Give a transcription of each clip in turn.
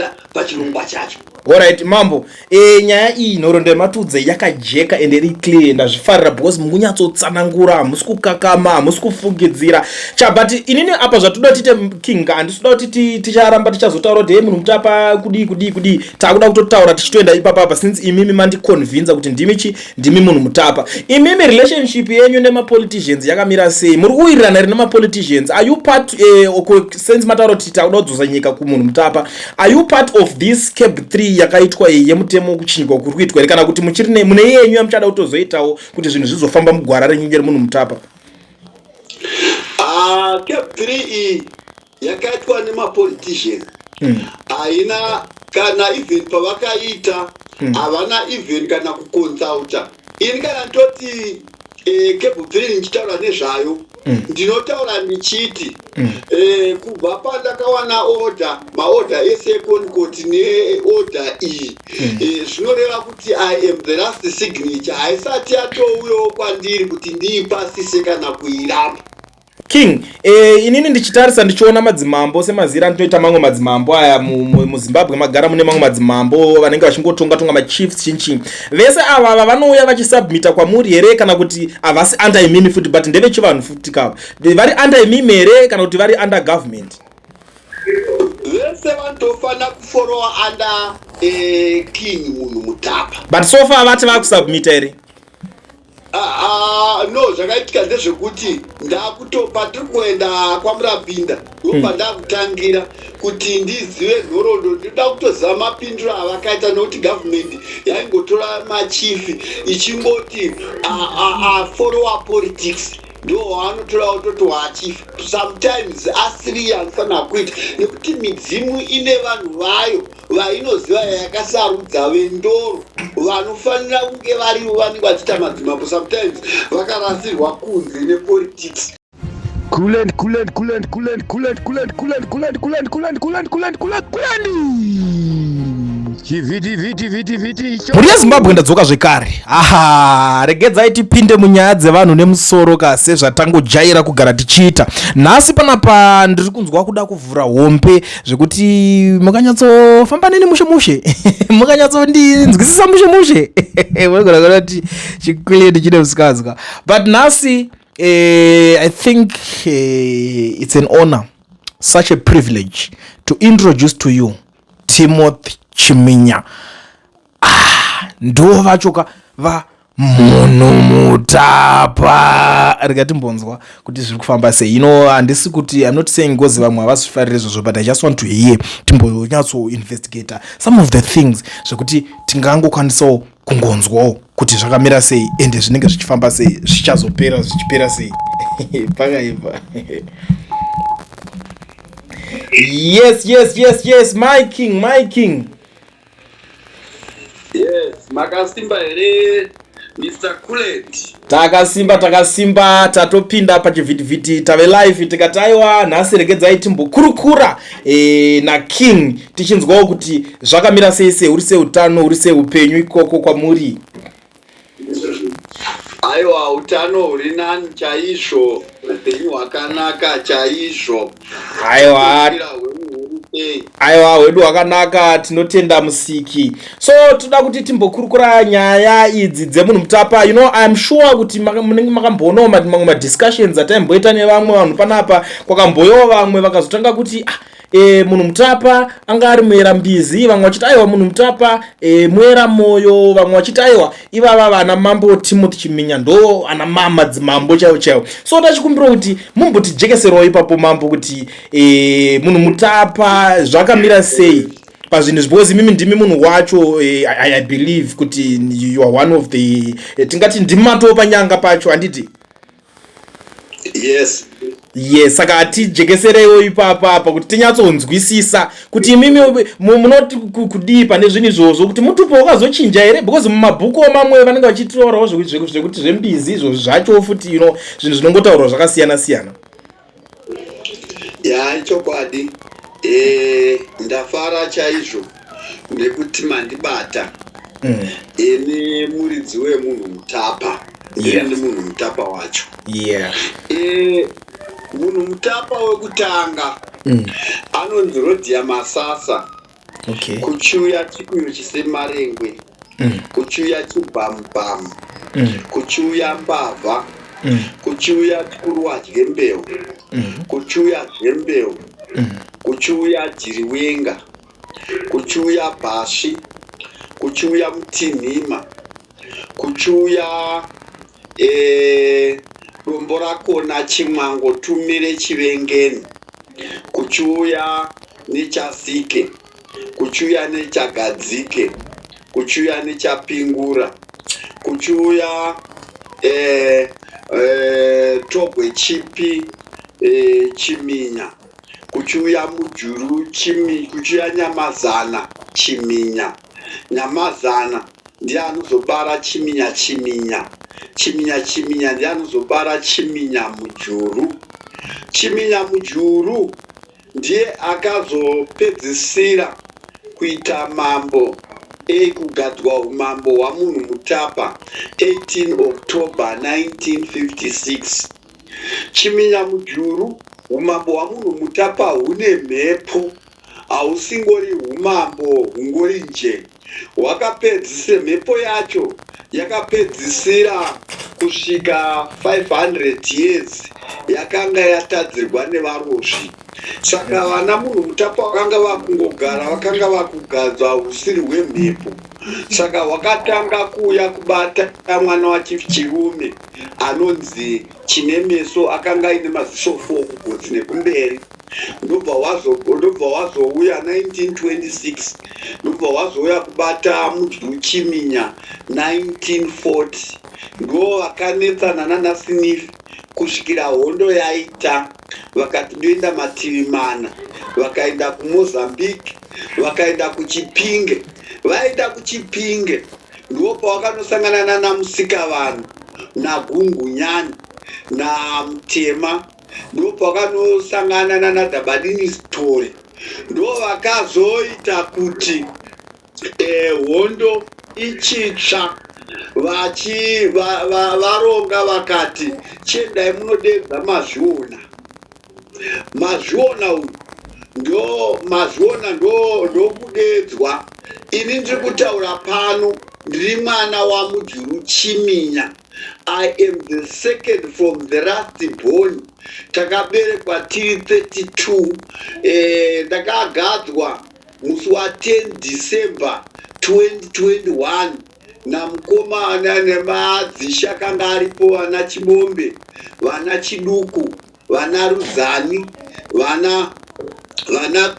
kutsigira pachirongwa chacho. Alright mambo, nyaya iyi, nhoroondo yematudze yakajeka ende iri clear. Ndazvifarira because mukunyatsotsanangura, hamusi kukakama, hamusi kufungidzira cha. But inini apa zvatoda tiite, king, handisi kuda kuti ticharamba tichazotaura kuti, "Hey, munhu mutapa kudii, kudii, kudii." Takuda kutotaura tichitoenda ipapapa, since imimi mandiconvinza kuti ndimi chi ndimi munhu mutapa. Imimi, relationship yenyu nemapoliticians yakamira sei? Muri kuwirirana here nemapoliticians? Are you part, since mataura kuti takuda kudzosa nyika kumunhu mutapa, are you part of this CAB 3 yakaitwa iyi yemutemo wekuchinjwa kuri kuitwa here, kana kuti muchiri mune yenyu yamuchada kutozoitawo kuti zvinhu zvizofamba mugwara renyu remunhu mutapa? Ah, CAB 3 iyi yakaitwa nemapolitician, haina kana even pavakaita, havana even kana kuconsulta ini. Kana ndoti CAB 3 ndichitaura nezvayo, ndinotaura ndichiti kubva pandakawana order, maorder ese eConCourt neorder iyi, zvinoreva kuti I am the last signature. Haisati yatouyawo kwandiri kuti ndiipasise kana kuiramba. King, inini ndichitarisa, ndichiona madzimambo semazira andinoita mamwe madzimambo aya muZimbabwe, magara mune mamwe madzimambo vanenge vachingotonga tonga, machiefs, chinchin, vese ava ava vanouya vachisubmita kwamuri here, kana kuti havasi under imimi futi, but ndevechivanhu futi kava vari under imimi here, kana kuti vari under government? Vese vanotofanira kufollowa under king munhu mutapa. But so far vati vakusubmita here? Ah, ah, no, zvakaitika ndezvekuti ndakutopa, tiri kuenda kwaMurapinda, ndobva ndakutangira kuti ndizive nhoroondo. Ndinoda kutoziva mapinduro avakaita, nokuti gavhumendi yaingotora machiefs ichingoti afollowa politics, ndo waanotora kutoti wachief, sometimes asiri anofanira kuita, nekuti midzimu ine vanhu vayo vainoziva yakasarudza, vendoro vanofanira kunge varivo vanenge vachiita madzimambo. Sometimes vakarasirwa kunze nepolitics. Coolant, coolant, coolant, coolant, coolant, coolant, coolant, coolant, coolant, coolant, coolant, coolant, coolant, coolant. Chivhiti vhiti vhiti vhiti. Mhuri yeZimbabwe, ndadzoka zvekare. Aha, regedzai tipinde munyaya dzevanhu nemusoro ka, sezvatangojaira kugara tichiita. Nhasi panapa ndiri kunzwa kuda kuvhura hombe zvekuti mukanyatsofamba neni mushe mushe, mukanyatsondinzwisisa mushe mushe, munogona kuona kuti chikwireti chine musikazwa. But nhasi I think it's an honor, such a privilege to introduce to you Timothy Chiminya. Ndo vacho ka va munhu mutapa. Rega timbonzwa kuti zviri kufamba sei. Handisi kuti, I'm not saying ngozi vamwe havazvifariri izvozvo, but I just want to hear, timbonyatsoinvestigata some of the things zvekuti tingangokwanisawo kungonzwawo kuti zvakamira sei, ende zvinenge zvichifamba sei, zvichazopera zvichipera sei. Pakaipa. Yes, my king, my king. Yes, makasimba here, Mr Kulet? Takasimba, takasimba. Tatopinda pachivhitivhiti, tave live. Tikati aiwa, nhasi regedzai timbokurukura naking, tichinzwawo kuti zvakamira sei sei, uri sei utano, uri sei upenyu ikoko kwamuri? Aiwa, utano huri nani chaizvo, upenyu hwakanaka chaizvo. Aiwa. Kukwira hwenyu huri sei? Aiwa, hwedu hwakanaka, tinotenda musiki. So toda kuti timbokurukura nyaya idzi dzemunhu mutapa. I'm sure kuti munenge makamboonawo mamwe madiscussions ataimboita nevamwe vanhu panapa. Kwakamboyawo vamwe vakazotanga kuti, ah, munhu mutapa anga ari muera mbizi, vamwe vachiti aiwa, munhu mutapa muera moyo, vamwe vachiti aiwa, ivava vana mambo Timothy Chiminya ndo ana madzimambo chaivo chaivo. So tachikumbira kuti mumbotijekeserawo ipapo, mambo, kuti munhu mutapa zvakamira sei pazvinhu izvi, because imimi ndimi munhu wacho. I believe kuti you are one of the tingati ndimi matoo panyanga pacho, handiti? Yes. Yes, saka hatijekesereiwo ipapa kuti tinyatsonzwisisa kuti imimi munoti kudii pane zvinhu izvozvo, kuti mutupo wakazochinja here, because mumabhuku mamwe vanenge vachitaurawo zvekuti zvembizi izvozvo zvacho futi, zvinhu zvinongotaurwa zvakasiyana siyana. Ya, ichokwadi. Ndafara chaizvo nekuti mandibata. Ini muridzi wemunhu mutapa, ndini munhu mutapa wacho. Munhu mutapa wekutanga anonzi Rodia Masasa. Okay. Kuchiuya chikuyo chisemarengwe. Kuchiuya chibhamubhamu. Kuchiuya mbavha. Kuchiuya chikurwa dyembeu. Kuchiuya dyembeu. Kuchiuya jiriwenga. Kuchiuya bhashi. Kuchiuya mutinhima. Kuchiuya dombo rakona chimwango tumire chivengeni. Kuchiuya nechasike. Kuchiuya nechagadzike. Kuchiuya nechapingura. Kuchiuya tobwe chipi chiminya. Kuchiuya mujuru chimi, kuchiuya nyamazana chiminya. Nyamazana ndiye anozobara chiminya chiminya. Chiminya chiminya ndiye anozobara chiminya mujuru. Chiminya mujuru ndiye akazopedzisira kuita mambo ekugadzwa umambo hwamunhu mutapa 18 October 1956. Chiminya mujuru, umambo hwamunhu mutapa hune mhepo, hausingori umambo hungori nje. Hwakapedzisira mhepo yacho yakapedzisira kusvika 500 years yakanga yatadzirwa nevarozvi. Saka vana munhu mutapa vakanga vakungogara, vakanga vakugadzwa husiri hwemhepo. Saka hwakatanga kuuya kubata mwana wachirume anonzi Chinemeso, akanga aine maziso 4 kugotsi nekumberi. Ndobva wazouya 1926, ndobva wazouya kubata mudyu Chiminya 1940. Ndo vakanetsana nana Sinifi kusvikira hondo yaita. Vakati ndoenda mativi mana, vakaenda kuMozambique, vakaenda kuChipinge. Vaenda kuChipinge ndipo pavakanosangana nana Musikavanhu naGungunyani naMutema, ndipo pavakanosangana nana Dabadini Sithole. Ndo vakazoita kuti hondo ichitsva, varonga vakati chiendai munodedza Mazviona. Mazviona uyu ndo Mazviona ndo ndokudedzwa. Ini ndiri kutaura pano ndiri mwana waMujuru Chiminya. I am the second from the last born. Takaberekwa tiri 32. Ndakagadzwa musi wa10 December 2021 namukoma nemadzishe akanga aripo, vana Chibombe, vana Chiduku, vana Ruzani, vana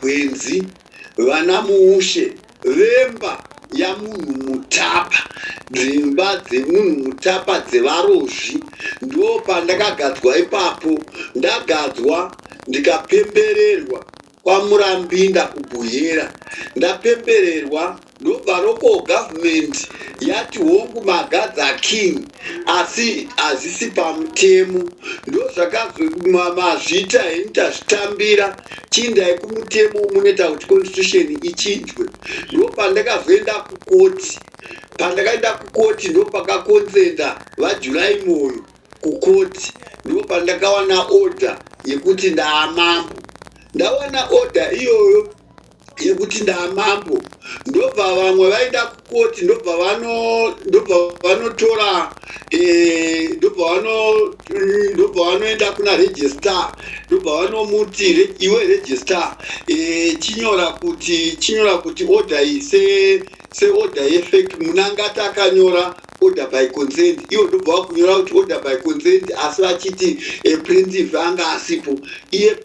Gwenzi, vana Muushe, vemba yamunhu mutapa, dzimba dzemunhu mutapa dzevarozvi. Ndo pandakagadzwa ipapo. Ndagadzwa ndikapembererwa kwaMurambinda kuBuhera. Ndapembererwa, ndobva local government yati hongu, magadza king, asi hazisi pamutemo. Ndo zvakazomazviita henyu, tazvitambira, chiindai kumutemo munoita kuti constitution ichinjwe. Ndo pandakazoenda kukoti. Pandakaenda kukoti, ndo pakaconsenta vaJuly Moyo kukoti. Ndo pandakawana order yekuti ndaamambo. Ndawana order iyoyo yekuti ndaamambo, ndobva vamwe vaenda kukoti, ndobva vanotora ndobva vanoenda kuna registrar, ndobva vanomuti, "Iwe registrar, chinyora kuti order iyi seorder yefake." Munangati akanyora order by consent, ivo ndobva vakunyora kuti order by consent, asi vachiti plaintiff anga asipo, iye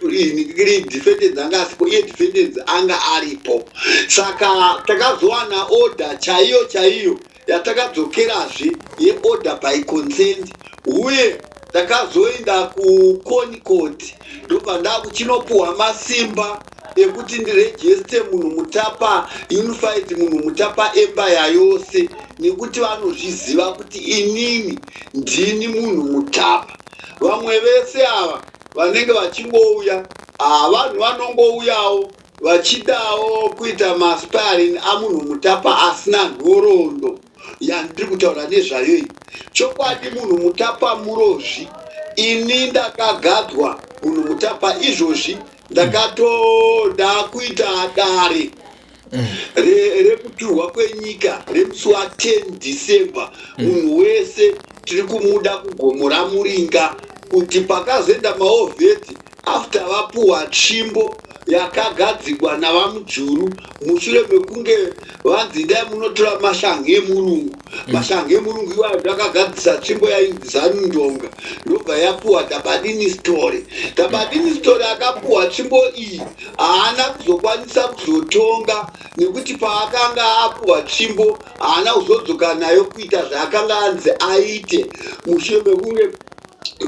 defendants anga asipo, iye defendants anga aripo. Saka takazowana order chaiyo chaiyo yatakadzokerazve yeorder by consent. Uye takazoenda kuConCourt, ndobva ndakuchinopuhwa masimba ekuti ndiregister munhu mutapa, unified munhu mutapa empire yose, nekuti vanozviziva kuti inini ndini munhu mutapa. Vamwe vese ava vanenge vachingouya, vanhu vanongouyawo vachidawo kuita maaspiring amunhu mutapa asina nhoroondo yandiri kutaura nezvayo iyi. Chokwadi, munhu mutapa murozvi. Ini ndakagadzwa munhu mutapa. Izvozvi ndakatoda kuita dare. Rekuturwa kwenyika remusi wa10 December, munhu wese tiri kumuda kugomo raMuringa, kuti pakazoenda mawar vets after vapuhwa tsvimbo yakagadzikwa navaMujuru mushure mekunge vanzi, "Dai munotora mashange emurungu." Mashange emurungu iwayo ndakagadzisa tsvimbo yainzi Zanundonga, ndobva yapuhwa Tabadini Story. Tabadini Story akapuhwa tsvimbo iyi, haana kuzokwanisa kuzotonga nekuti paakanga apuhwa tsvimbo haana kuzodzoka nayo kuita zvaakanga anzi aite, mushure mekunge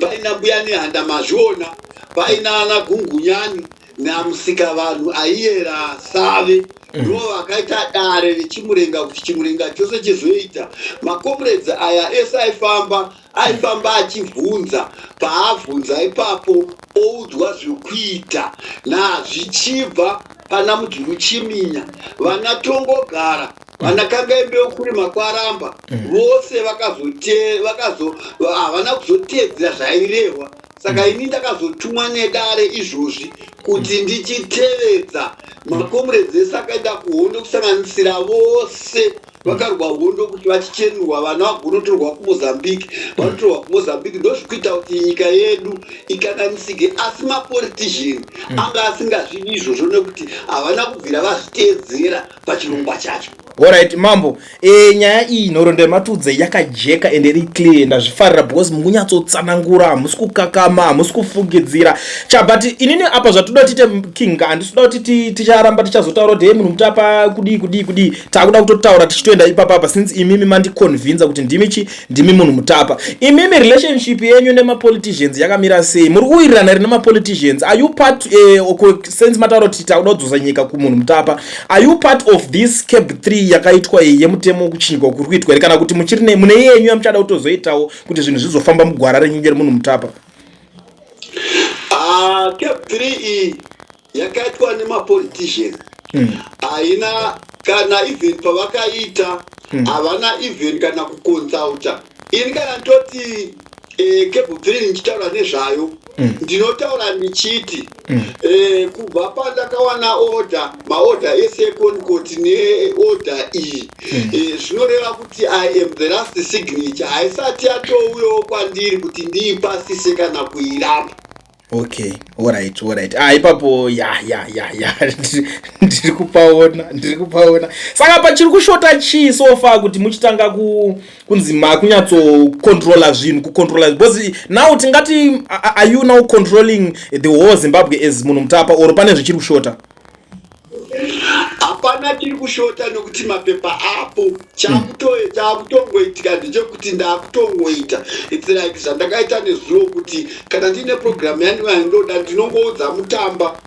paina Mbuya Nehanda, mazviona, paina ana Gungunyani naMusika, vanhu aiyera Save, ndo vakaita dare reChimurenga kuti Chimurenga chose chizoita. Macomrades aya ese aifamba achibvunza. Paabvunza ipapo, oudzwa zvekuita nazvichibva pana Mujuru Chiminya, vana Tongogara, vana Kangaimbe kurima kwaramba, vose vakazo havana kuzotedzera zvairehwa. Saka ini ndakazotumwa nedare izvozvi kuti ndichitevedza macomrades ese akaenda kuhondo, kusanganisira vose vakarwa hondo kuti vachichenurwa, vana vagonotorwa kuMozambique, vanotorwa kuMozambique. Ndozvikuita kuti nyika yedu ikanganisike, asi mapolitician anga asingazvidi izvozvo nekuti havana kubvira vazviteedzera pachirongwa chacho. Alright, mambo, nyaya iyi, nhoroondo yematudze yakajeka ende iri clear. Ndazvifarira because mukunyatsotsanangura, hamusi kukakama, hamusi kufungidzira cha. But inini apa zvatoda tiite, king, handisi kuda kuti ticharamba tichazotaura kuti, "Hey, munhu mutapa kudii, kudii, kudii." Taakuda kutotaura tichitoenda ipapapa, since imimi mandiconvinza kuti ndimi chi ndimi munhu mutapa. Imimi, relationship yenyu nemapoliticians yakamira sei? Muri kuwirirana here nemapoliticians? Are you part, since mataura kuti takuda kudzosa nyika kumunhu mutapa, are you part of this CAB 3 yakaitwa iyi yemutemo, kuchinjwa kuri kuitwa here, kana kuti muchiri mune yenyu yamuchada kutozoitawo kuti zvinhu zvizofamba mugwara renyu remunhu mutapa? Ah, CAB 3 iyi yakaitwa nemapolitician, haina kana even pavakaita, havana even kana kuconsulta ini. Kana nditoti CAB 3 ndichitaura nezvayo, ndinotaura ndichiti kubva pandakawana order, maorder ese eConCourt neorder iyi, zvinoreva kuti I am the last signature. Haisati yatouyawo kwandiri kuti ndiipasise kana kuiramba. Okay, alright. Ah, ipapo ya, ndiri kupaona, ndiri kupaona. Saka pachiri kushota chii so far kuti muchitanga kunzi makunyatsocontrola zvinhu, kucontrola? Because now tingati, are you now controlling the whole Zimbabwe as munhu mutapa, or pane zvichiri kushota? Hapana chiri kushota nekuti mapepa apo. Chakutongoitika ndechekuti ndakutongoita, it's like zvandakaita nezuro, kuti kana ndiine programu yandinoda, ndinongoudza Mutamba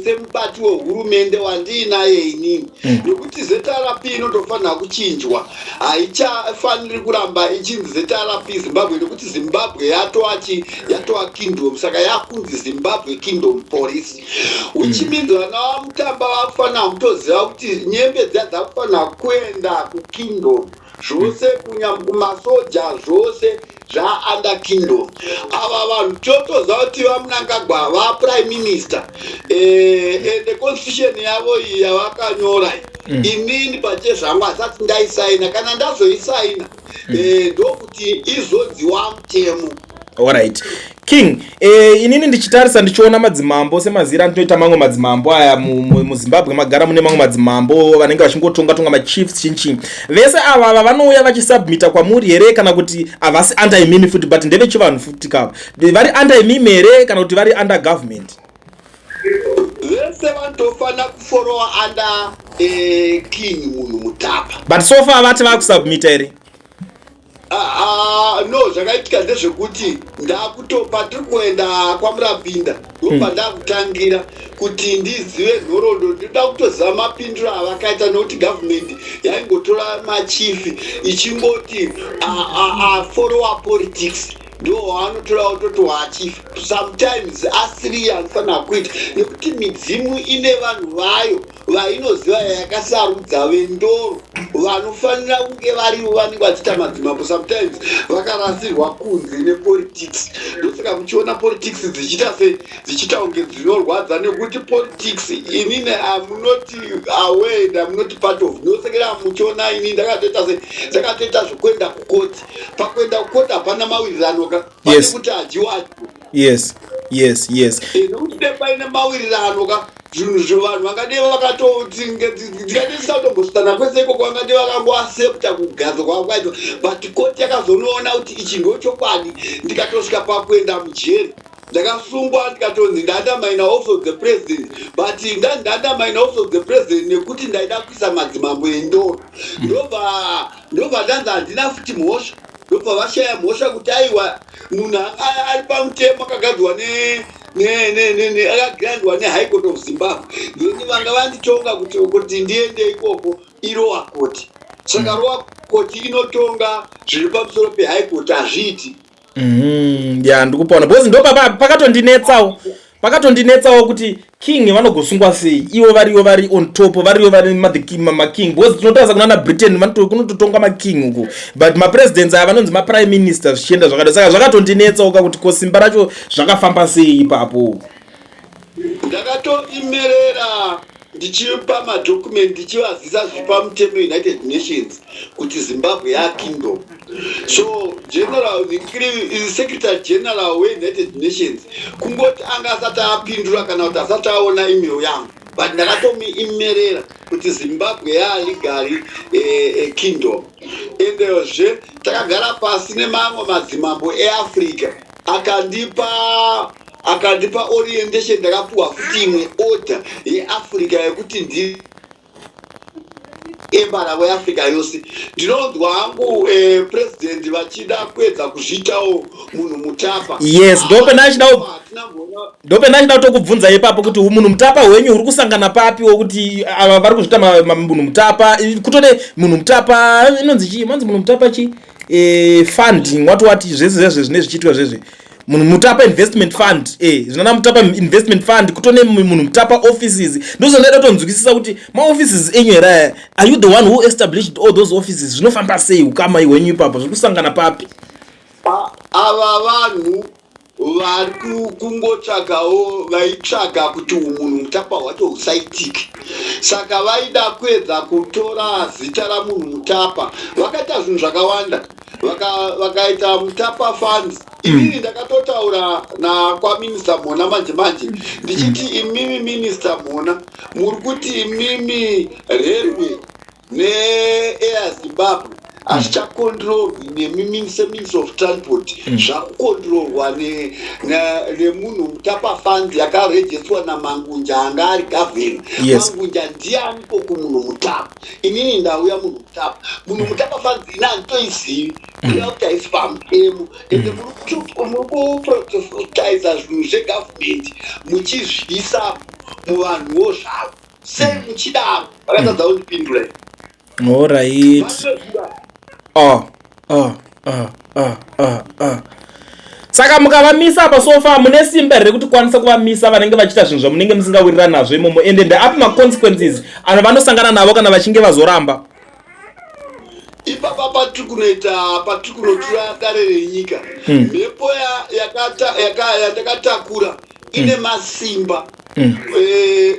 semubati wehurumende wandiinaye inini, nekuti ZRP inotofanira kuchinjwa. Haichafaniri kuramba ichinzi ZRP Zimbabwe, nekuti Zimbabwe yatova kingdom, saka yakunzi Zimbabwe Kingdom Police, which means vana vaMutamba vakufanira kutoziva kuti nyembe dziya dzakufanira kuenda kukingdom, zvose kumasoja, zvose zvaunder kingdom. Ava vanhu totoziva kuti vaMunangagwa vaprime minister, ende constitution yavo iyi yavakanyora iyi, inini pachezvangu hasati ndaisaina. Kana ndazoisaina, ndokuti izonzi wamutemo. Alright, king, inini ndichitarisa, ndichiona madzimambo semazira andinoita mamwe madzimambo aya muZimbabwe, magara mune mamwe madzimambo vanenge vachingotonga tonga, machiefs, chinchin, vese ava ava vanouya vachisubmita kwamuri here, kana kuti havasi under imimi futi, but ndevechivanhu futi kava vari under imimi here, kana kuti vari under government? Vese vanotofanira kufollowa under king munhu mutapa. But so far vati vakusubmita here? Ah, ah, no, zvakaitika ndezvekuti ndakutopa tiri kuenda kwaMurapinda, ndobva ndakutangira kuti ndizive nhoroondo. Ndinoda kutoziva mapinduro avakaita, nekuti government yaingotora machief ichingoti afollowa politics, ndo waanotora ototi wachief, sometimes asiri anofanira kuita, nekuti midzimu ine vanhu vayo vainoziva yakasarudza vendoro. Vanofanira kunge varivo vanenge vachiita madzimambo sometimes vakarasirwa kunze nepolitics. Ndosaka muchiona politics dzichiita se dzichiita kunge dzinorwadza, nekuti politics, inini am not aware and am not part of. Ndosekera muchiona ini ndakatoita se ndakatoita zvokuenda kukoti. Pakuenda kukoti hapana mawirirano ka, pane kuti adyiwa adyiwa. Nekuti dai paine mawirirano ka, zvinhu zvevanhu vangadei vakatoti ndikadesisa kutombosvitana kwese ikoko, vangadei vakangoaccepta kugadzwa kwavakaitwa. But koti yakazonoona kuti ichi ndo chokwadi. Ndikatosvika pakuenda mujeri, ndakasungwa, ndikatonzi ndaundermine Office of the President. But ndaundermine Office of the President nekuti ndaida kuisa madzimambo endoro. Ndobva ndanzi handina futi mhosva. Ndobva vashaya mhosva kuti aiwa, munhu ari pamutemo, akagadzwa akagrantwa neHigh Court of Zimbabwe. Then vanga vanditonga kuti ndiende ikoko ilower court. Saka lower court inotonga zviri pamusoro peHigh Court, hazviiti. Ya, ndikupaona, because ndo pakatondinetsawo kuti king vanogosungwa sei ivo varivo vari on top, varivo vari making, because tinotarisa kunana Britain, kunototonga making uku, but mapresidents aya vanonzi maprime minister, zvichienda zvakadai. Saka zvakatondinetsawo kakuti ko simba racho zvakafamba sei ipapo? Ndakatoimerera ndichipa madocument, ndichivazisa zviri pamutemo United Nations kuti Zimbabwe yakingdom. So general secretary general weUnited Nations kungoti anga asati apindura kana kuti asati aona email yangu, but ndakatomuimerera kuti Zimbabwe yalegally kingdom. Endezve takagara pasi nemamwe madzimambo eAfrica, akandipa orientation. Ndakapiwa futi imwe order yeAfrica yekuti ndi emba ravo yeAfrica yose. Ndinonzwa hangu president vachida kuedza kuzviitawo Munhu Mutapa. Yes, ndope ndachida kutokubvunza ipapo kuti Munhu Mutapa hwenyu huri kusangana papi, wokuti ava vari kuzviita Munhu Mutapa, kutone Munhu Mutapa inonzi chii, manzi Munhu Mutapa chi funding wati wati, zvese zvezve zvine zvichiitwa zvezve Munhu Mutapa Investment Fund, zvinana Mutapa Investment Fund, kutone Munhu Mutapa offices. Ndozvandaida kutonzwisisa kuti maoffices enyu here aya, are you the one who established all those offices? Zvinofamba sei ukama hwenyu ipapo, zviri kusangana papi? Ava vanhu vari kungotsvagawo, vaitsvaga kuti umunhu mutapa hwacho husaitike. Saka vaida kuedza kutora zita raMunhu Mutapa. Vakaita zvinhu zvakawanda. Vakaita Mutapa Funds. Inini ndakatotaura nakwaMinister Mhona manje manje, ndichiti, "Imimi Minister Mhona, muri kuti imimi railway neAir Zimbabwe hazvichakontrolwi nemi seMinister of Transport, zvakukontrolwa neMunhu Mutapa Fund yakarejestwa naMangunja anga ari governor." Mangunja ndianiko kuMunhu Mutapa? Inini ndauya Munhu Mutapa, Munhu Mutapa Fund ini handitoizivi, kuda kuti haisi pamutemo. Ende muri kuprotectiza zvinhu zvegavhumendi muchizviisa muvanhuwo zvavo. Sei muchidaro? Vakatadza kundipindura. Alright. Oh. Saka mukavamisa apa, so far mune simba here rekuti kwanisa kuvamisa vanenge vachiita zvinhu zvamunenge musingawirirani nazvo imomo? Ende ndeapi maconsequences ano vanosangana navo kana vachinge vazoramba? Ipapa patiri kunoita, patiri kunotura dare renyika, mhepo yandakatakura ine masimba.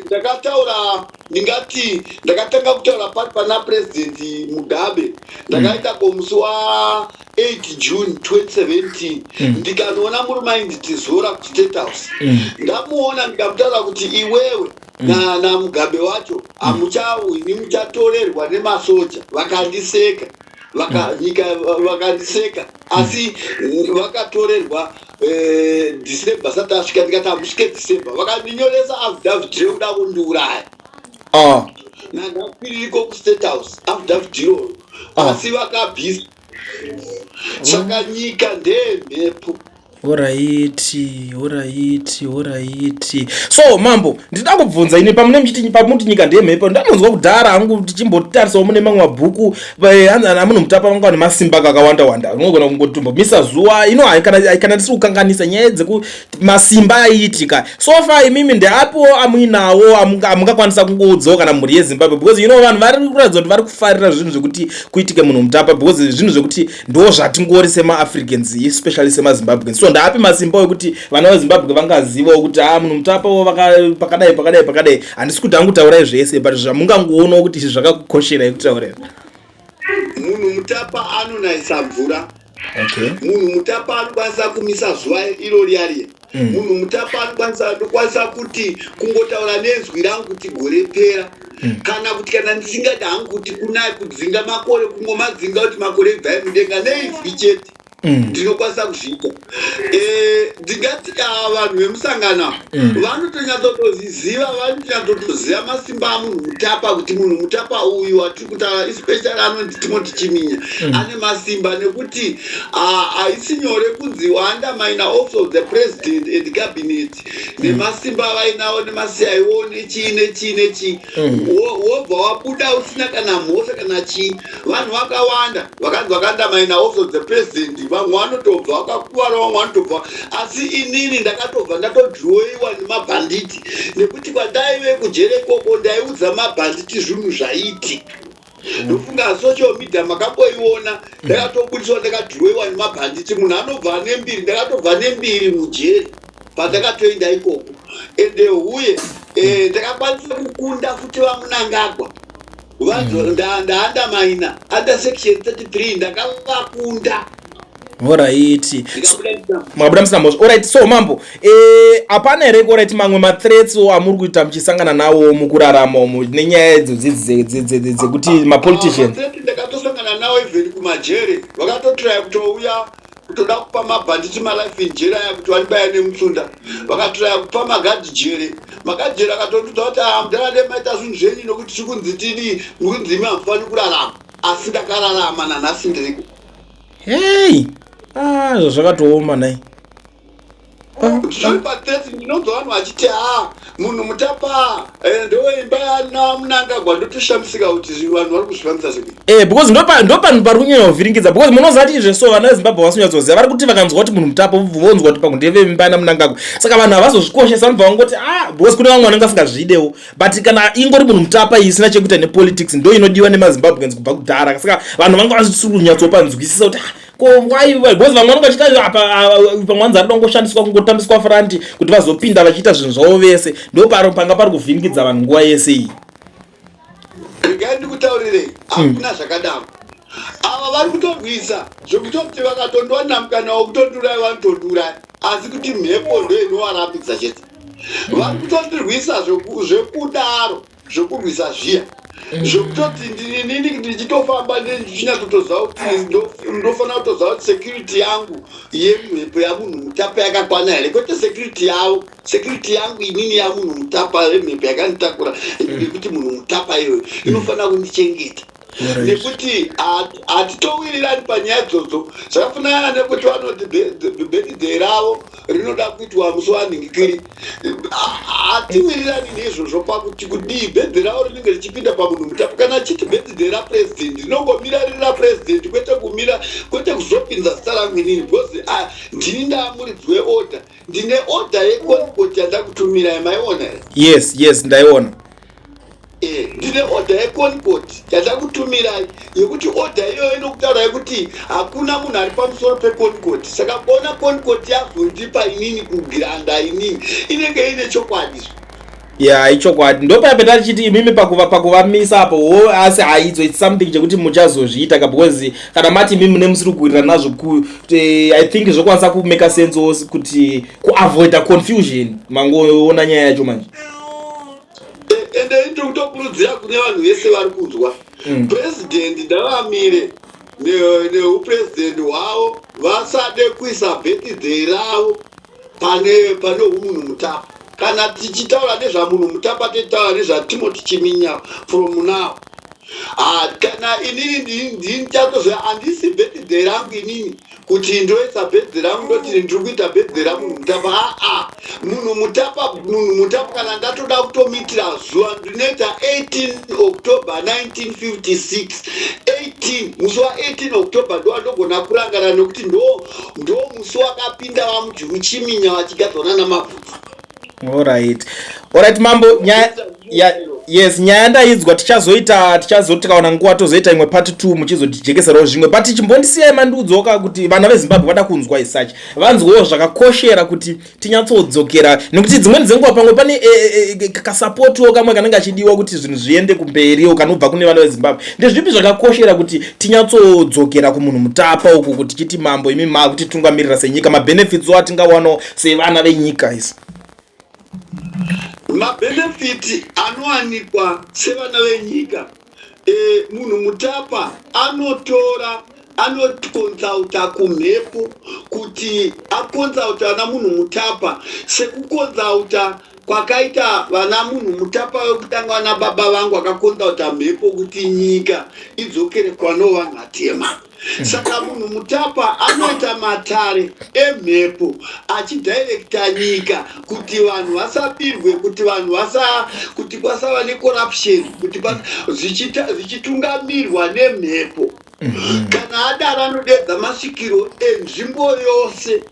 Ndakataura, ndingati ndakatanga kutaura pari pana President Mugabe. Ndakaita ko musi wa8 June 2017. Ndikanoona murume ainzi Tizora kuState House. Ndamuona, ndikamutaura kuti iwewe naMugabe wacho hamuchawini, muchatorerwa nemasoja. Vakandiseka, nyika vakandiseka, asi vakatorerwa December sati asvika. Ndikati hamusvike December. Vakandinyoresa affidavit rekuda kundiuraya. Nandakwiririko kuState House affidavit iroro, asi vakabvisa. Saka nyika ndeyemhepo. Alright. So mambo, ndida kubvunza ini pamune muchiti pamuti nyika ndeyemhepo, ndanonzwa kudhara hangu tichimbotarisawo mune mamwe mabhuku, hanzi ana munhu mutapa vanga vane masimba kakawanda wanda, unogona kungotombomisa zuva ino. Hai, kana tisiri kukanganisa nyaya dzeku masimba aiitika so far, imimi ndeapiwo amuinawo amungakwanisa kungoudzawo kana mhuri yeZimbabwe? Because vanhu vari kuratidza kuti vari kufarira zvinhu zvekuti kuitike munhu mutapa, because zvinhu zvekuti ndo zvatingori semaAfricans, especially semaZimbabweans. So ndaapi masimba ekuti vana veZimbabwe vangazivawo kuti a munhu mutapawo pakadai, pakadai, pakadai? Handisi kuti hangu taurai zvese, but zvamungangoonawo kuti izvi zvakakukosherai kutaurira. Munhu mutapa anonayisa mvura. Munhu mutapa anokwanisa kumisa zuva iro riya riya. Munhu mutapa anokwanisa kuti kungotaura nenzwi rangu kuti gore pera, kana kuti kana ndisingadi hangu kuti kunaya, kudzinga makore, kungomadzinga kuti makore ibvai mudenga neizwi chete. Ndinokwanisa kuzviita. Ndingati ava vanhu vemusangano vanotonyatsotozviziva, vanotonyatsotoziva masimba amunhu mutapa, kuti munhu mutapa uyu watiri kutaura, especially anonzi Timothy Chiminya, ane masimba, nekuti haisi nyore kunzi waundermine Office of the President and Cabinet nemasimba avainawo nemaCIO nechii nechii nechii, wobva wabuda usina kana mhosva kana chii. Vanhu vakawanda vakanzi vakaundermine Office of the President, vamwe vanotobva vakakuvara, vamwe vanotobva, asi inini ndakatobva ndatodhiroiwa nemabhanditi, nekuti kwandaive kujere ikoko ndaiudza mabhanditi zvinhu zvaiitika. Ndofunga social media makamboiona, ndakatobudiswa ndakadhiroiwa nemabhanditi. Munhu anobva nembiri, ndakatobva nembiri mujeri pandakatoenda ikoko. Ende uye ndakakwanisa kukunda futi vaMunangagwa. Ndaundermine under section 33, ndakavakunda. Ndikabuda. Makabuda musina mhosva. Alright, so mambo, hapana here, alright, mamwe mathreats amuri kuita muchisangana nawo mukurarama umu nenyaya idzodzi dzekuti mapoliticians? Mathreats ndakatosangana nawo even kumajere. Vakatotraya kutouya kutoda kupa mabhanditi malife in jere aya kuti vandibaya nemutsunda. Vakatraya kupa magadhi jere, magadhi jere akatondudza kuti, "Ah, mudhara, maita zvinhu zvenyu, nokuti tiri kunzi tidii, mukunzi imi hamufaniri kurarama." Asi ndakararama, nanhasi ndiriko. Hei, ah, zvo zvakatooma nai. Zviri pathreat, ndinonzwa vanhu vachiti, "Ha, munhu mutapa ndoimba naMunangagwa." Ndotoshamisika kuti vanhu vari kuzvifambisa sei. Because ndopanhu pari kunyanya kuvhiringidza, because munoziva kuti izve so vana veZimbabwe vasinyatsoziva, vari kuti vakanzwa kuti munhu mutapa, vonzwa kuti pamwe ndevemba naMunangagwa, saka vanhu havazozvikoshesa, vanobva vangoti, ah, because kune vamwe vanenge vasingazvidewo. But kana ingori munhu mutapa isina chekuita nepolitics, ndo inodiwa nemaZimbabweans kubva kudhara. Saka vanhu vanga vasiri kunyatsopanzwisisa kuti, ah, ko why? Because vamwe vanonge vachiita apa, pamwe vanzi arida kungoshandiswa, kungotambiswa front kuti vazopinda vachiita zvinhu zvavo vese. Ndo paro panga pari kuvhiringidza vanhu nguva yese iyi. Regai ndikutaurirei, hakuna zvakadaro. Ava vari kutorwisa zvekutoti vakatondiwanira mukana wekutondiuraya, vanotondiuraya, asi kuti mhepo ndo inovarambidza chete. Vari kutondirwisa zvekudaro, zvekurwisa zviya zvekutoti inini ndichitofamba ndichinyatsotoziva kuti ndofanira kutoziva kuti security yangu yemhepo yamunhu mutapa yakakwana here, kwete security yavo, security yangu inini yamunhu mutapa, yemhepo yakanditakura, yekuti munhu mutapa iyoyo inofanira kundichengeta, nekuti hatitowirirani panyaya idzodzo. Zvakafanana nekuti vanoti birthday ravo rinoda kuitwa musi wanhingikiri. Hatiwirirani neizvozvo pakuti kudii birthday ravo rinenge richipinda pamunhu mutapa. Kana achiti birthday rapresident, rinongomira riri rapresident, kwete kumira, kwete kuzopinza zita rangu inini, because ndini ndaamuridzi weorder. Ndine order yeConCourt yandakutumirai, maiona here? Yes, ndaiona. Ndine order yeConCourt yandakutumirai, yekuti order iyoyo inokutaurai kuti hakuna munhu ari pamusoro peConCourt. Saka kuona ConCourt yazondipa inini kugiranda inini, inenge ine chokwadi. Ya, ichokwadi. Ndopaya tichiti imimi pakuvamisa apo wo, asi haidzo, it's something chekuti muchazozviita ka, because kana mati imimi mune musiri kuwirira nazvo, I think zvokwanisa kumake sense wo kuti kuavoida confusion, mangoona nyaya yacho manje. Ende ndiri kutokurudzira kune vanhu vese vari kunzwa, president ndavamire neupresident hwavo, vasade kuisa birthday ravo pane umunhu mutapa. Kana tichitaura nezvamunhu mutapa, tichitaura nezvaTimothy Chiminya from now. Ah, kana inini ndini chatozoya, handisi birthday rangu inini kuti ndoisa birthday rangu, ndoti ndiri kuita birthday ramunhu Mutapa. Aa, munhu Mutapa, munhu Mutapa, kana ndatoda kutomuitira zuva, ndinoita 18 October 1956. 18, musi wa18 October ndo wandogona kurangara, nekuti ndo musi wakapinda vaMujuru Chiminya vachigadzwa nana Mabvudzi. Alright, mambo, nyaya ya, yes, nyaya ndaidzwa. Tichazoita, tichazoti tikaona nguva tozoita imwe part 2 muchizotijekeserawo zvimwe, but chimbondisiyai mandiudzoka kuti vana veZimbabwe vada kunzwa isachi, vanzwewo zvakakoshera kuti tinyatsodzokera, nekuti dzimweni dzenguva pamwe pane kasapotiwo kamwe kanenge achidiwa kuti zvinhu zviende kumberiwo kanobva kune vana veZimbabwe. Ndezvipi zvakakoshera kuti tinyatsodzokera kumunhu Mutapa uku, kuti chiti mambo, imi maakutitungamirira senyika, mabenefits o atingawanawo sevana venyika isi? Mabenefits anowanikwa sevana venyika, munhu Mutapa anotora, anokonzauta kumhepo kuti akonzauta vana munhu Mutapa, sekukonzauta kwakaita vana munhu Mutapa vekutanga, vana baba vangu vakakonzauta mhepo kuti nyika idzokere kwano vanhu vatema. Saka munhu Mutapa anoita matare emhepo achidirecta nyika kuti vanhu vasabirwe, kuti vanhu vasa, kuti kwasava necorruption, kuti zvichitungamirwa nemhepo. Kana adaro, anodedza masvikiro enzvimbo yose,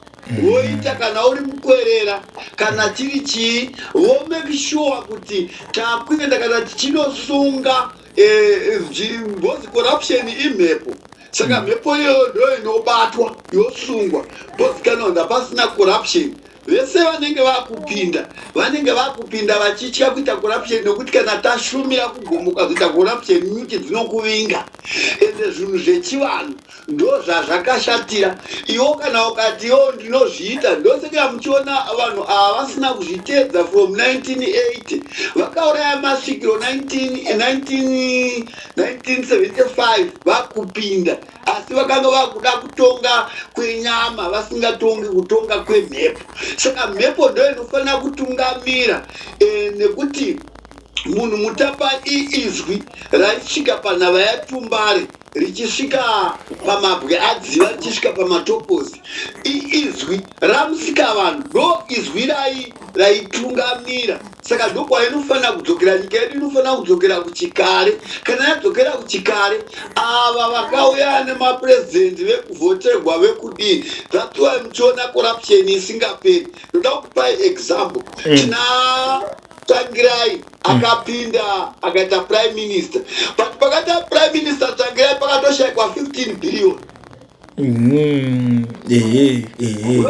voita kana uri mukwerera, kana chiri chii, vomake sure kuti takuenda kana tichinosunga because corruption imhepo. Saka mhepo iyoyo ndo inobatwa yosungwa, because kana wanda pasina corruption, vese vanenge vakupinda vanenge vakupinda vachitya kuita corruption, nekuti kana tashumira kugomo ukazoita corruption, nyuchi dzinokuvinga. Ende zvinhu zvechivanhu ndo zvazvakashatira. Iwo kana ukati iwo ndinozviita, ndosaka muchiona vanhu ava vasina kuzviteedza. From 1980 vakauraya masvikiro, 19 1975 vakupinda, asi vakanga vakuda kutonga kwenyama, vasingatongi kutonga kwemhepo. Saka mhepo ndo inofanira kutungamira, nekuti munhu Mutapa iizwi raisvika panhava yaTumbare, richisvika pamabwe aDziva, richisvika pamatopozi. Iizwi ramusika vanhu, ndo izwi raitungamira. Saka ndokwainofanira kudzokera. Nyika yedu inofanira kudzokera kuchikare. Kana yadzokera kuchikare, ava vakauya nemapurezidendi vekuvhoterwa vekudii, that's why muchiona corruption isingaperi. Ndoda kupai example. Tina Tsvangirai akapinda akaita prime minister, but pakaita prime minister Tsvangirai pakatoshayikwa 15 billion. Ehe ehe,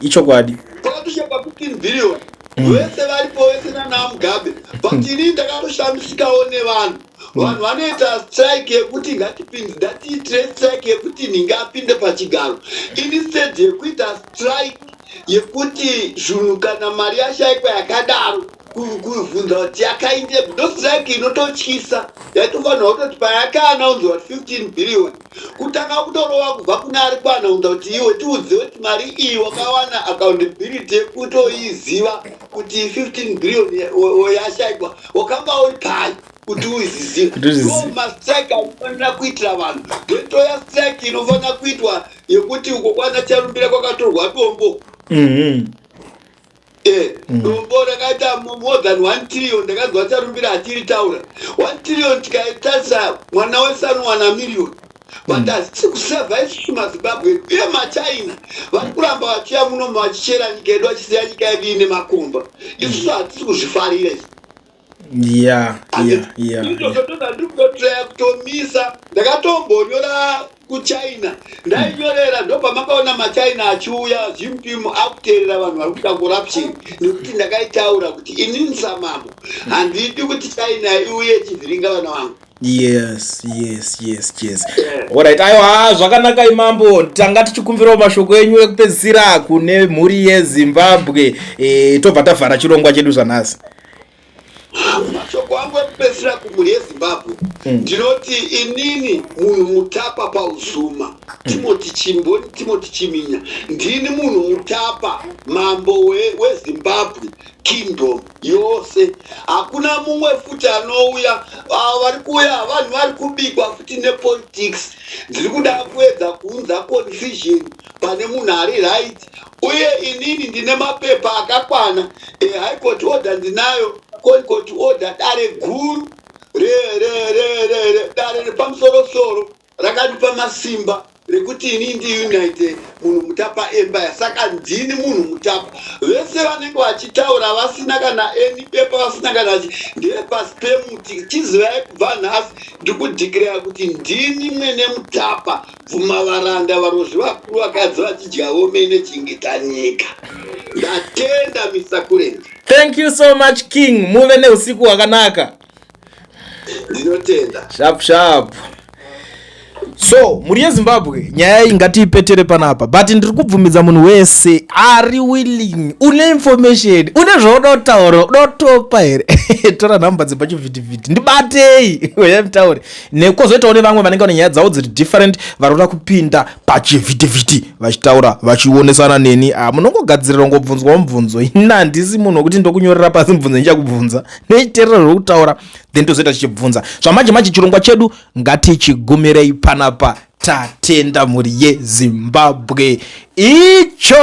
ichokwadi. Pakatoshayikwa 15 billion, vese varipo vese nana Mugabe. But ini ndakatoshamisikawo nevanhu. Vanhu vanoita strike yekuti ngatipinde, ngatiitire strike yekuti nhinge apinde pachigaro, instead yekuita strike yekuti zvinhu, kana mari yashayikwa yakadaro, kuvhunza kuti yakaindepi. Ndo strike inototyisa yaitofanirwa kutoti payakaanaunzwa kuti 15 billion, kutanga kutorova kubva kune ari kuanaunza kuti iwe tiudze kuti mari iyi wakawana accountability yekutoiziva kuti 15 billion yashayikwa, wakanga uri pai kuti uizizive? Kuti uzizive. Ndo mastrike anofanira kuitira vanhu. Ndotoya strike inofanira kuitwa yekuti uko kwana Charumbira kwakatorwa dombo. Dombo rakaita more than 1 trillion. Ndakanzwa Charumbira achiritaura, 1 trillion. Tikaitarisa, mwana wese anowana million, but hazisi kusevha isusu maZimbabwe. Uye maChina vari kuramba vachiuya muno vachichera nyika yedu, vachisiya nyika yedu ine makomba. Isusu hatisi kuzvifarira izvi. Izvozvo ndozvandiri kutotraya kutomisa. Ndakatombonyora kuChina, ndainyorera, ndopamakaona maChina achiuya zvimupimo akuteerera vanhu vari kuita corruption, nekuti ndakaitaura kuti inini samambo handidi kuti China iuye ichivhiringa vana vangu. Yes. Alright, aiwa, zvakanaka imambo. Tanga tichikumbirawo mashoko enyu ekupedzisira kune mhuri yeZimbabwe, tobva tavhara chirongwa chedu zvanhasi. Mashoko angu ekupedzisira kumhuri yeZimbabwe, ndinoti inini munhu mutapa paUzuma, Timothy Chimboni, Timothy Chiminya, ndini munhu mutapa, mambo weZimbabwe kingdom yose. Hakuna mumwe futi anouya. Ava vari kuuya vanhu vari kubikwa futi nepolitics dziri kuda kuedza kuunza confusion pane munhu ari right. Uye inini ndine mapepa akakwana ehigh court order, ndinayo court order, dare guru dare repamusorosoro rakandipa masimba rekuti ini ndiunite munhu mutapa empire. Saka ndini munhu mutapa. Vese vanenge vachitaura vasina kana any pepa, vasina kana ndevepasi pemuti. Chizivai, kubva nhasi ndikudeclare kuti ndini mwene mutapa. Bvuma varanda, varozvi vakuru, vakadzi vachidya vomene, chengeta nyika. Ndatenda, Mr Kulend. Thank you so much, King. Muve neusiku hwakanaka. Ndinotenda. Sharp sharp. So mhuri yeZimbabwe, nyaya iyi ngatiipetere panapa, but ndiri kubvumidza munhu wese ari willing, une information, une zvauda kutaura, uda kutopa here, tora nhamba dzepachivhitivhiti, ndibatei, uyai mutaure. Nekwozoitawo nevamwe vanenge vane nyaya dzavo dziri different, vari kuda kupinda pachivhitivhiti vachitaura, vachionesana neni. Ah, munongogadzirira ngobvunzwawo mubvunzo. Ini handisi munhu wekuti ndokunyorera pasi mubvunzo ndichakubvunza, nechiteerera zvokutaura, then tozoita tichibvunza. Zvamanje manje chirongwa chedu ngatichigumirei panapa. Tatenda, mhuri yeZimbabwe. Icho.